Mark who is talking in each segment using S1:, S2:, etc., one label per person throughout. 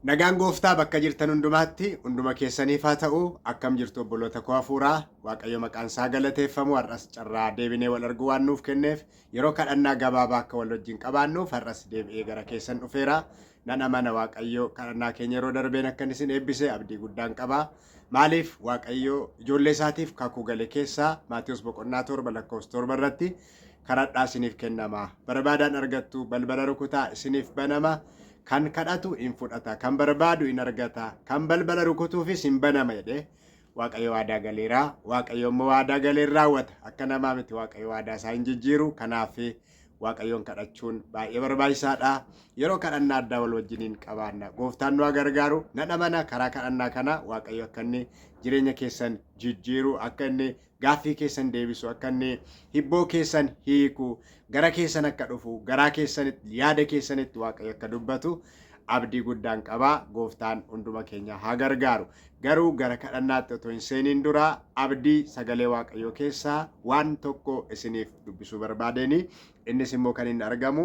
S1: Nagaan Gooftaa bakka jirtan hundumaatti hunduma keessaniif haa ta'u. Akkam jirtu obboloota koo hafuuraa? Waaqayyo maqaan isaa galateeffamu. Har'as carraa deebinee wal arguu waan nuuf kenneef, yeroo kadhannaa gabaabaa akka wal wajjin qabaannuuf har'as deebi'ee gara keessan dhufeera. Nan amana, Waaqayyo kadhannaa keenya yeroo darbeen akka inni isin eebbise abdii guddaan qaba. Maaliif? Waaqayyo ijoollee isaatiif kakuu gale keessaa Maatiyus boqonnaa 7 lakkoofsa 7 irratti, "Kadhadhaa, isiniif kennama; barbaadaan argattu; balbala rukutaa, isiniif banama. Kan kadhatu in fudhata, kan barbaadu in argata, kan balbala rukutuufis hin banama" jedhee Waaqayyo waadaa galeera. Waaqayyo immoo waadaa galeen raawwata. Akka namaa miti, Waaqayyo waadaa isaa hin jijjiiru. Kanaaf Waaqayyoon kadhachuun baay'ee barbaachisaadha. Yeroo kadhannaa addaa wal wajjiniin qabaanna. Gooftaan nu haa gargaaru. Nan amana, karaa kadhannaa kana Waaqayyo akka inni jireenya keessan jijjiiru, akka inni gaaffii keessan deebisu, akka inni hibboo keessan hiiku, gara keessan akka dhufu, garaa keessanitti, yaada keessanitti Waaqayyo akka dubbatu abdii guddaan qaba. Gooftaan hunduma keenya haa gargaaru. Garuu gara kadhannaatti otoo hin seeniin dura abdii sagalee Waaqayyoo keessaa waan tokko isiniif dubbisuu barbaadeeni. Innis immoo kan inni argamu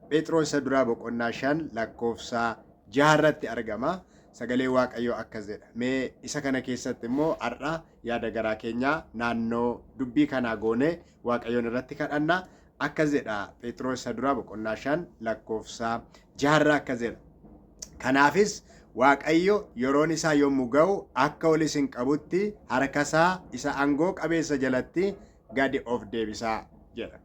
S1: Phexros isa duraa boqonnaa 5 lakkoofsa 6 irratti argama. Sagalee Waaqayyoo akkas jedha. Mee isa kana keessatti immoo har'a yaada garaa keenyaa naannoo dubbii kanaa goone Waaqayyoon irratti kadhanna. Akkas jedha, Phexros isa duraa boqonnaa 5 lakkoofsa 6 irraa akkas jedha: "Kanaafis Waaqayyo yeroon isaa yommuu ga'u akka ol isin qabutti harka isaa isa aangoo qabeessa jalatti gadi of deebisaa" jedha.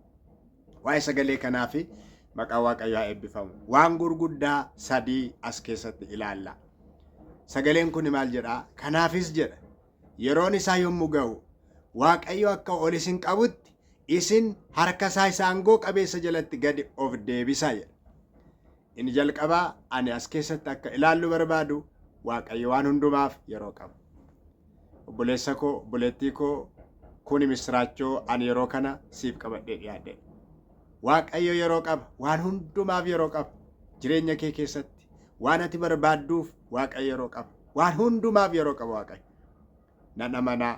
S1: Waa'ee sagalee kanaa fi maqaan Waaqayyoo haa eebbifamu. Waan gurguddaa sadii as keessatti ilaalla. Sagaleen kun maal jedhaa? Kanaafis jedha. Yeroon isaa yommuu ga'u Waaqayyo akka ol isin qabutti isin harka isaa isa aangoo qabeessa jalatti gadi of deebisaa jedha. Inni jalqabaa ani as keessatti akka ilaallu barbaadu, Waaqayyo waan hundumaaf yeroo qaba. Obboleessa koo, obboleettii koo, kuni misiraachoo ani yeroo kana siif qabadhee dhiyaadhe. Waaqayyo yeroo qaba, waan hundumaaf yeroo qaba. Jireenya kee keessatti waan ati barbaadduuf Waaqayyo yeroo qaba. Waan hundumaaf yeroo qaba Waaqayyo. Nan amanaa,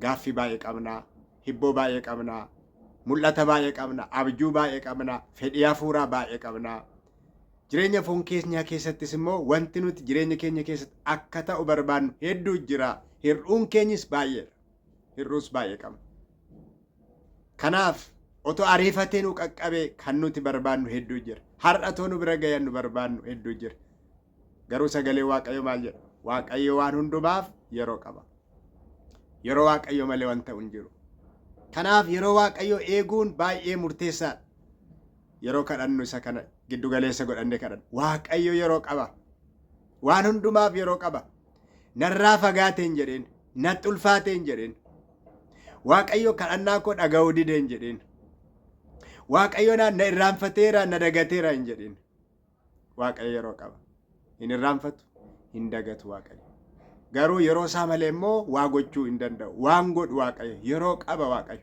S1: gaaffii baay'ee qabnaa, hibboo baay'ee qabnaa, mul'ata baay'ee qabna, abjuu baay'ee qabna, fedhii hafuuraa baay'ee qabna. Jireenya foon keenyaa keessattis immoo wanti nuti jireenya keenya keessatti akka ta'u barbaannu hedduu jira. Hir'uun keenyis baay'eedha. Hir'uus baay'ee qabna. Kanaaf otoo ariifatee nu qaqqabee kan nuti barbaannu hedduu jira. Har'a otoo nu bira gayan nu barbaannu hedduu jira. Garuu sagalee Waaqayyo maal jedha? Waaqayyo waan hundumaaf yeroo qaba. Yeroo Waaqayyo malee waan ta'u hin jiru. Kanaaf yeroo Waaqayyo eeguun baay'ee murteessaadha. Yeroo kadhannu isa kana giddu galeessa godhannee kadhannu. Waaqayyo yeroo qaba. Waan hundumaaf yeroo qaba. Narraa fagaate hin jedheen. Natti ulfaate hin jedheen. Waaqayyo kadhannaa koo dhaga'uu dide hin jedheen. Waaqayyo na irraanfateera, na dagateera hin jedheen. Waaqayyo yeroo qaba. Hin irraanfatu, hin dagatu Waaqayyo. Garuu yeroo isaa malee immoo waa gochuu hin danda'u. Waan godhu Waaqayyo yeroo qaba Waaqayyo.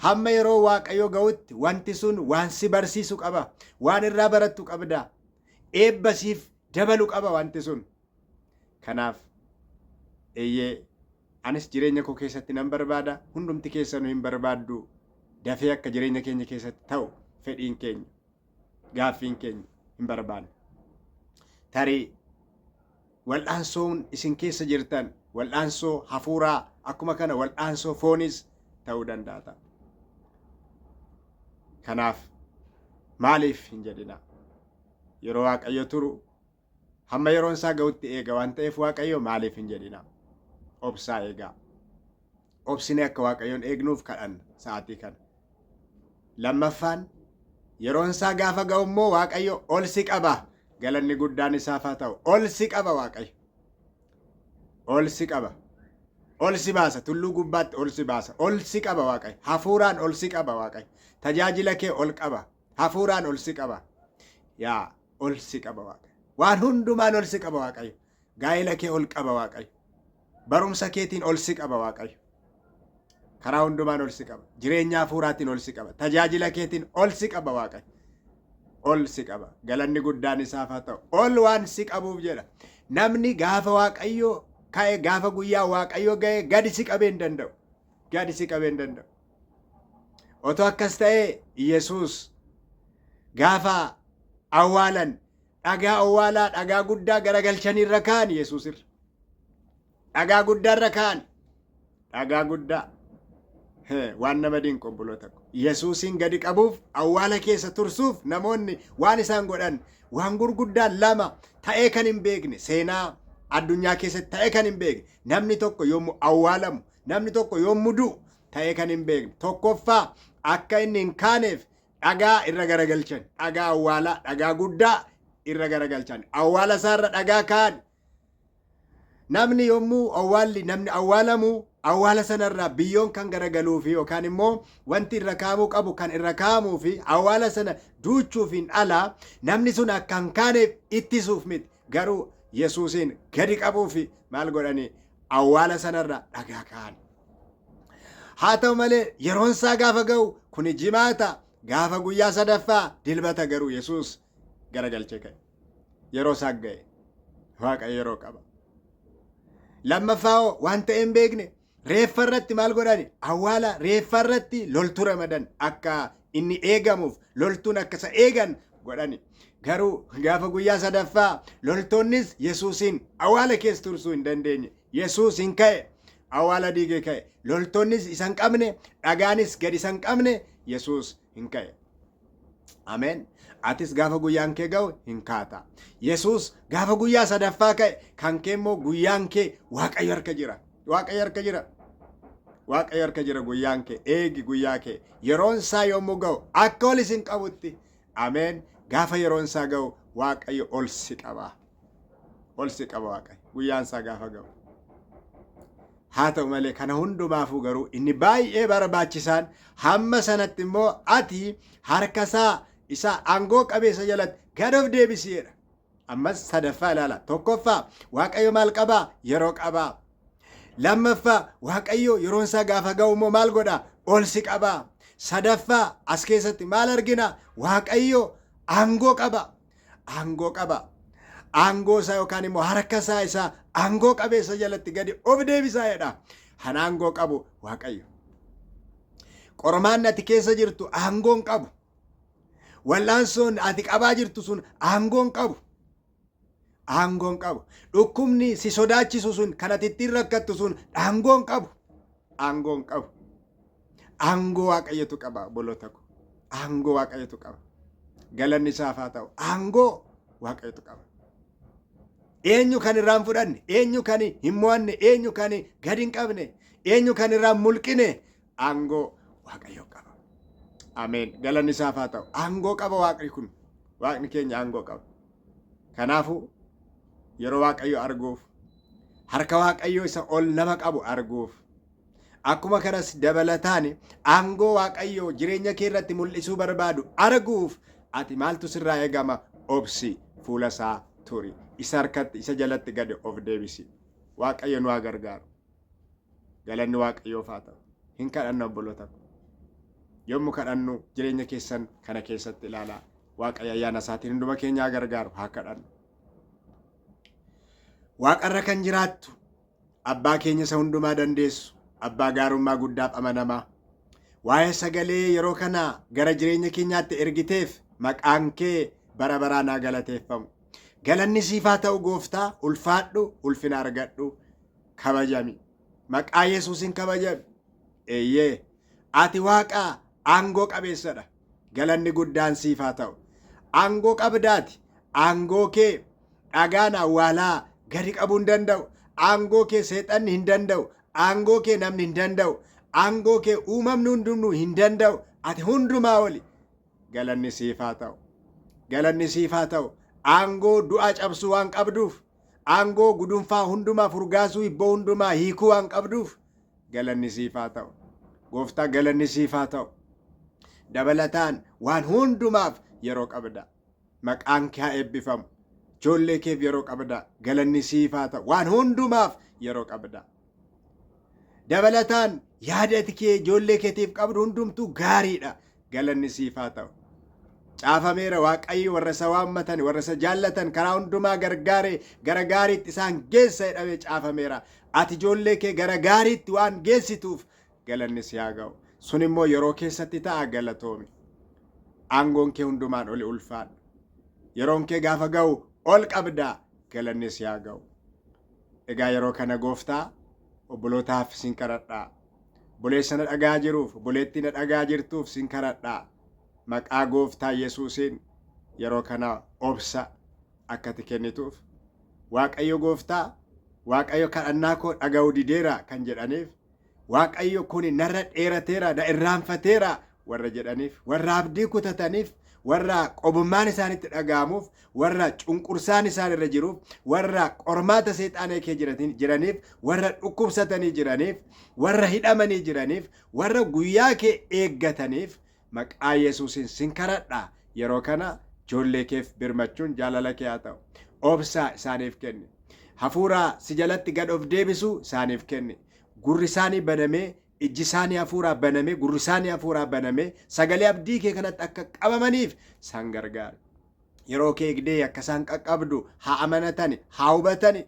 S1: Hamma yeroo Waaqayyo ga'utti wanti sun waan si barsiisu qaba. Waan irraa barattu qabda. Eebba siif dabalu qaba wanti sun. Kanaaf eeyyee, anis jireenya koo keessatti nan barbaada. Hundumti keessanuu hin barbaaddu. Dafee akka jireenya keenya keessatti ta'u fedhiin keenya, gaaffiin keenya hin barbaanne. Tarii wal'aansoon isin keessa jirtan wal'aansoo hafuuraa, akkuma kana wal'aansoo foonis ta'uu danda'a ta'a. Kanaaf maaliif hin jedhina. Yeroo Waaqayyo turu, hamma yeroon isaa ga'utti eega waan ta'eef Waaqayyo maaliif hin jedhina. Obsaa eegaa. Obsinee akka Waaqayyoon eegnuuf kadhanna sa'aatii kana. Lammaffaan, yeroon isaa gaafa ga'u immoo Waaqayyo ol si qaba. Galanni guddaan isaaf haa ta'u. Ol si qaba Waaqayyo. Ol si qaba. Ol si baasa. Tulluu gubbaatti ol si baasa. Ol si qaba Waaqayyo. Hafuuraan ol si qaba Waaqayyo. Tajaajila kee ol qaba. Hafuuraan ol si qaba. Yaa, ol si qaba Waaqayyo. Waan hundumaan ol si qaba Waaqayyo. Gaa'ela kee ol qaba Waaqayyo. Barumsa keetiin ol si qaba Waaqayyo. Karaa hundumaan ol si qaba. Jireenya hafuuraatiin ol si qaba. Tajaajila keetiin ol si qaba Waaqayyo. Ol si qaba. Galanni guddaan isaaf haa ta'u. Ol waan si qabuuf jedha. Namni gaafa Waaqayyo ka'e, gaafa guyyaa Waaqayyo ga'e gadi si qabee hin danda'u. Gadi si qabee hin danda'u. Otoo akkas ta'ee, Yesuus gaafa awwaalan Dhagaa owwaalaa dhagaa guddaa garagalchanii irra kaa'an Yesuus irra. Dhagaa guddaa irra kaa'an. Dhagaa guddaa. Waan nama dinqu obboloota ko. Yesuusiin gadi qabuuf awwaala keessa tursuuf namoonni waan isaan godhan waan gurguddaa lama ta'ee kan hin beekne, seenaa addunyaa keessatti ta'ee kan hin beekne, namni tokko yommuu awwaalamu, namni tokko yommuu du'u ta'ee kan hin beekne. Tokkoffaa, akka inni hin kaaneef dhagaa irra garagalchan, dhagaa awwaalaa dhagaa guddaa irra garagalchan, awwaala isaarra dhagaa kaa'an. Namni yommuu awwaalli namni awwaalamu awwaala sanarraa biyyoon kan garagaluu fi yookaan immoo wanti irra kaa'amuu qabu kan irra kaa'amuu fi awwaala sana duuchuufiin ala namni sun akka hin kaaneef ittisuuf miti. Garuu Yesuusiin gadi qabuu fi maal godhanii? Awwaala sanarra dhagaa kaa'an. Haa ta'u malee yeroon isaa gaafa ga'u, kuni Jimaata, gaafa guyyaa sadaffaa Dilbata garuu Yesuus garagalchee ka'e. Yeroo isaa ga'e. Waaqa yeroo qaba. Lammaffaa hoo waan ta'e hin beekne, reeffa irratti maal godhani? Awwaala reeffa irratti loltuu ramadan, akka inni eegamuuf loltuun akka isa eegan godhani. Garuu gaafa guyyaa sadaffaa loltoonnis Yesuusiin awwaala keessa tursuu hin dandeenye. Yesuus hin ka'e. Awwaala diigee ka'e. Loltoonnis isa hin qabne, dhagaanis gadi isa hin qabne, Yesuus hin ka'e. Ameen. Atis gaafa guyyaan kee ga'u hin kaata. Yesuus gaafa guyyaa sadaffaa ka'e, kan kee immoo guyyaan kee Waaqayyo harka jira. Waaqayyo harka jira. Waaqayyo harka jira guyyaan kee. Eegi guyyaa kee. Yeroon isaa yommuu ga'u akka ol isin qabutti. Ameen. Gaafa yeroon isaa ga'u Waaqayyo ol si qaba. Ol si qaba Waaqayyo. Guyyaan isaa gaafa ga'u. Haa ta'u malee kana hundumaafuu garuu inni baay'ee barbaachisaan hamma sanatti immoo ati harka isaa isa aangoo qabeessa jalatti gad of deebisi jedha. Ammas sadaffaa ilaala. Tokkoffaa, Waaqayyo maal qabaa? Yeroo qabaa. Lammaffaa, Waaqayyo yeroon isaa gaafa ga'u immoo maal godha? Ol si qabaa. Sadaffaa as keessatti maal argina? Waaqayyo aangoo qaba. Aangoo qaba. Aangoo isaa yookaan immoo harka isaa isa aangoo qabeessa jalatti gadi of deebisaa jedha. Han aangoo qabu Waaqayyo. Qormaanni ati keessa jirtu aangoo hin qabu. Wal'aansoon ati qabaa jirtu sun aangoo hin qabu. Aangoo hin qabu. Dhukkubni si sodaachisu sun, kan ati ittiin rakkattu sun aangoo hin qabu. Aangoo hin qabu. Aangoo Waaqayyotu qaba, obboloota ko. Aangoo Waaqayyotu qaba. Galanni isaaf haa ta'u. Aangoo Waaqayyotu qaba. Eenyu kan irraa hin fudhanne, eenyu kan hin mo'anne, eenyu kan gadi hin qabne, eenyu kan irraa hin mulqine? Aangoo Waaqayyo qaba. Ameen. Galanni isaaf haa ta'u. Aangoo qaba Waaqni kun. Waaqni keenya aangoo qaba. Kanaafuu yeroo Waaqayyo arguuf, harka Waaqayyo isa ol nama qabu arguuf, akkuma kanas dabalataan aangoo Waaqayyoo jireenya kee irratti mul'isuu barbaadu arguuf ati maaltu sirraa eegama? Obsi, fuula isaa turi. Isa harkatti, isa jalatti gadi of deebisi. Waaqayyo nu haa gargaaru. Galanni Waaqayyoof haa ta'u. Hin kadhanna, obboloota ko. Yommuu kadhannu jireenya keessan kana keessatti ilaalaa. Waaqayyo ayyaana isaatiin hunduma keenya haa gargaaru. Haa kadhannu. Waaqarra kan jiraattu Abbaa keenya isa hundumaa dandeessu, abbaa gaarummaa guddaaf amanamaa. Waa'ee sagalee yeroo kana gara jireenya keenyaatti ergiteef maqaan kee bara baraan haa galateeffamu. Galanni siif haa ta'u gooftaa, ulfaadhu, ulfina argadhu, kabajami. Maqaa Yesuusin kabajami. Eeyyee, ati Waaqa aangoo qabeessadha. Galanni guddaan siif haa ta'u. Aangoo qabdaati. Aangoo kee dhagaan awwaalaa gadi qabuu hin danda'u. Aangoo kee seexanni hin danda'u. Aangoo kee namni hin danda'u. Aangoo kee uumamni hundumtuu hin danda'u. Ati hundumaa oli. Galanni siif haa ta'u. Galanni siif haa ta'u. Aangoo du'a cabsuu waan qabduuf, aangoo gudunfaa hundumaa furgaasuu, hibboo hundumaa hiikuu waan qabduuf galanni siif haa ta'u. Gooftaa, galanni siif haa ta'u. Dabalataan waan hundumaaf yeroo qabda. Maqaan kee haa eebbifamu. Ijoollee keef yeroo qabda. Galanni siif haa ta'u. Waan hundumaaf yeroo qabda. Dabalataan yaada ati kee ijoollee keetiif qabdu hundumtuu gaariidha. Galanni siif haa ta'u. Caafameera, Waaqayyo warra isa waammatan, warra isa jaallatan karaa hundumaa gargaare gara gaariitti isaan geessa jedhamee caafameera. Ati ijoollee kee gara gaariitti waan geessituuf galanni si haa ga'u. Sun immoo yeroo keessatti ta'a, galatoomi. Aangoon kee hundumaan oli, ulfaadhu. Yeroon kee gaafa ga'u ol qabda galanni si haa ga'u. Egaa yeroo kana gooftaa obbolootaaf sin kadhadha. Obboleessa na dhagaa jiruuf, obboleettii na dhagaa jirtuuf sin kadhadha. Maqaa gooftaa Yesuusiin yeroo kana obsa akka ati kennituuf. Waaqayyo gooftaa, Waaqayyo kadhannaa koo dhaga'uu dideera kan jedhaniif, Waaqayyo kuni narra dheerateera, na irraanfateera warra jedhaniif, warra abdii kutataniif, warra qobummaan isaanitti dhaga'amuuf, warra cunqursaan isaan irra jiruuf, warra qormaata seexaanee kee jiraniif, warra dhukkubsatanii jiraniif, warra hidhamanii jiraniif, warra guyyaa kee eeggataniif maqaa Yesuusiin sin kadhadha. Yeroo kana ijoollee keef birmachuun jaalala kee haa ta'u. Obsa isaaniif kenni. Hafuura si jalatti gad of deebisu isaaniif kenni. Gurri isaanii banamee, ijji isaanii hafuuraa banamee, gurri isaanii hafuuraa banamee, sagalee abdii kee kanatti akka qabamaniif isaan gargaari. Yeroo kee eegdee akka isaan qaqqabdu haa amanatani, haa hubatani.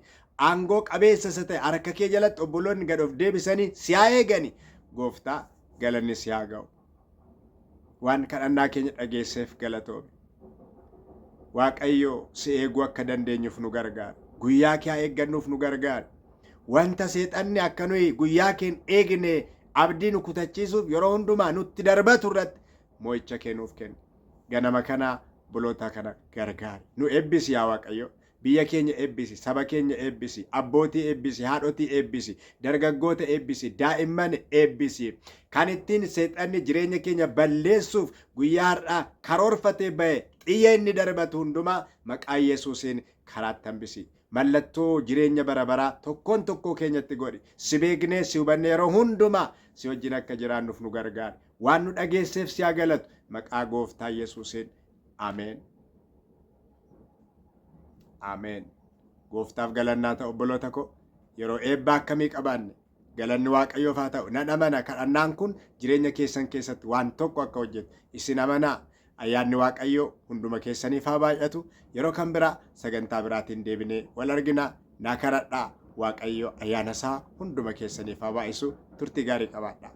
S1: Aangoo qabeessa isa ta'e harka kee jalatti obboloonni gad of deebisanii si haa eegani. Gooftaa galanni si haa ga'u. Waan kadhannaa keenya dhageesseef galatoomi. Waaqayyo si eeguu akka dandeenyuuf nu gargaara. Guyyaa kee haa eeggannuuf nu gargaara. Wanta seexanni akka nuyi guyyaa kee hin eegne abdii nu kutachiisuuf yeroo hundumaa nutti darbatu irratti mo'icha kee nuuf kenni. Ganama kana obboloota kana gargaari. Nu eebbisi yaa Waaqayyo. Biyya keenya eebbisi, saba keenya eebbisi, abbootii eebbisi, haadhotii eebbisi, dargaggoota eebbisi, daa'imman eebbisi. Kan ittiin seexanni jireenya keenya balleessuuf guyyaa har'aa karoorfatee ba'e xiyya inni darbatu hundumaa maqaa Yesuusiin karaatti hambisi. Mallattoo jireenya bara baraa tokkoon tokkoo keenyatti godhi. Si beeknee si hubannee yeroo hundumaa si wajjin akka jiraannuuf nu gargaari. Waan nu dhageesseef si haa galatu. Maqaa gooftaa Yesuusiin. Ameen. Ameen. Gooftaaf galannaa ta'u obboloota koo yeroo eebbaa akkamii qabaanne galanni Waaqayyoof haa ta'u. Nan amana kadhannaan kun jireenya keessan keessatti waan tokko akka hojjetu isin amanaa. Ayyaanni Waaqayyoo hunduma keessaniif haa baay'atu. Yeroo kan biraa sagantaa biraatiin deebinee wal argina. Naa kadhadhaa. Waaqayyo ayyaana isaa hunduma keessaniif haa baay'isu. Turtii gaarii qabaadhaa.